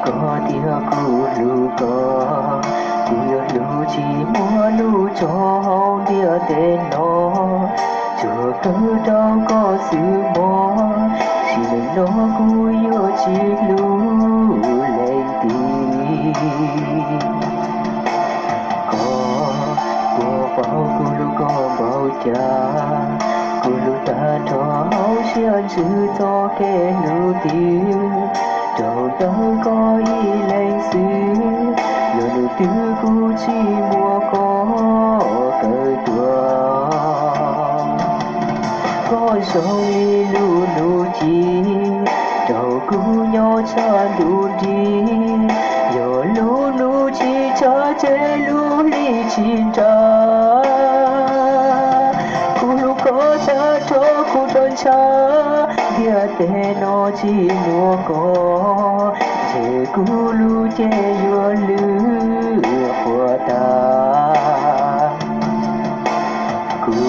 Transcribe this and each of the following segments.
Koj tias kuv hlub koj, kuv yuav hlub tsis muaj lus tso hauv ntiaj teb no. Tsuas kawm rau koj xwb mog, sim neej no kuv yuav tsis hlub leej twg. Koj puas paub kuv hlub koj npaum cas, kuv hlub tag nrho hauv siab ntsws txoj kev hlub twg. Rau ntawm koj ib leeg xwb, yog nws twg kuv tsis muab koj kawm tuag. Koj zoo li lub nub ci, rau kuv nyob tshaj ntuj nrig. Yog lub nub tsis tshaj ces lub hli tsis nra. Kuv hlub koj tag nrho kuv roj ntsha, ntiaj teb no tsis muaj koj, ntshe kuv lub cev yuav lwj qhuav tas. Kuv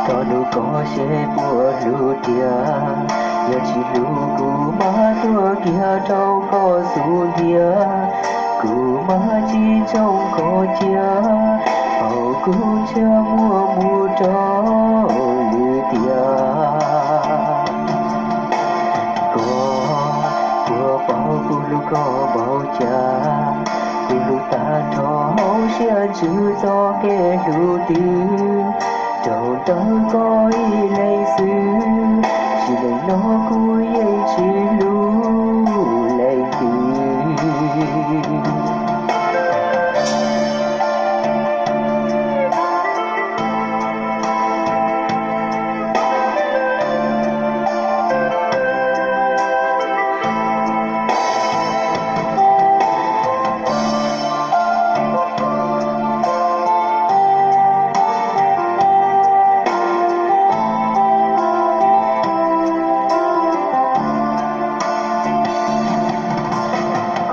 thov nug koj seb puas hlub tiag, yog tsis hlub kuv mam tuag kiag rau koj xub ntiag. Kuv mam tsis ntsoov koj cia, hauv kuv ntshiab muaj mus rau lwm tiam. Koj puas paub kuv hlub koj npaum cas, kuv hlub tag nrho hauv siab ntsws txoj kev hlub twg. Rau ntawm koj ib leeg xwb, sim neej no kuv yeej tsis hlub leej twg.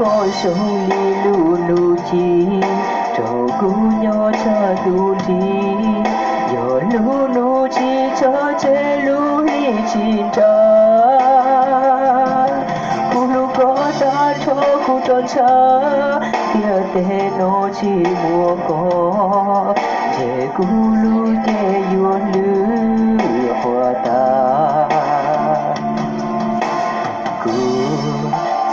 Koj zoo li lub nub ci, rau kuv nyob tshaj ntuj nrig. Yog lub nub tsis tshaj ces lub hli tsis nra. Kuv hlub koj tag nrho kuv roj ntsha, ntiaj teb no tsis muaj koj, ntshe kuv lub cev yuav lwj qhuav tas. Kuv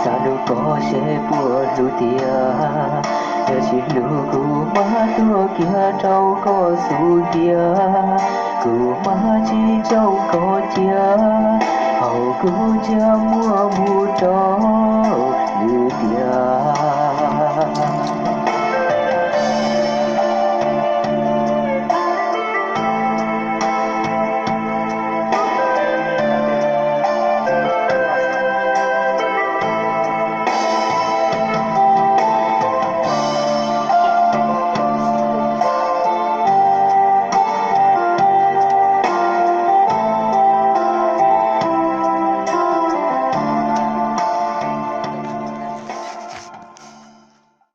xav nug koj seb puas hlub tiag, yog tsis hlub kuv mam tuag kiag rau koj xub ntiag. Kuv mam tsis ntsoov koj cia, hauv kuv ntshiab muaj mus rau lwm tiam.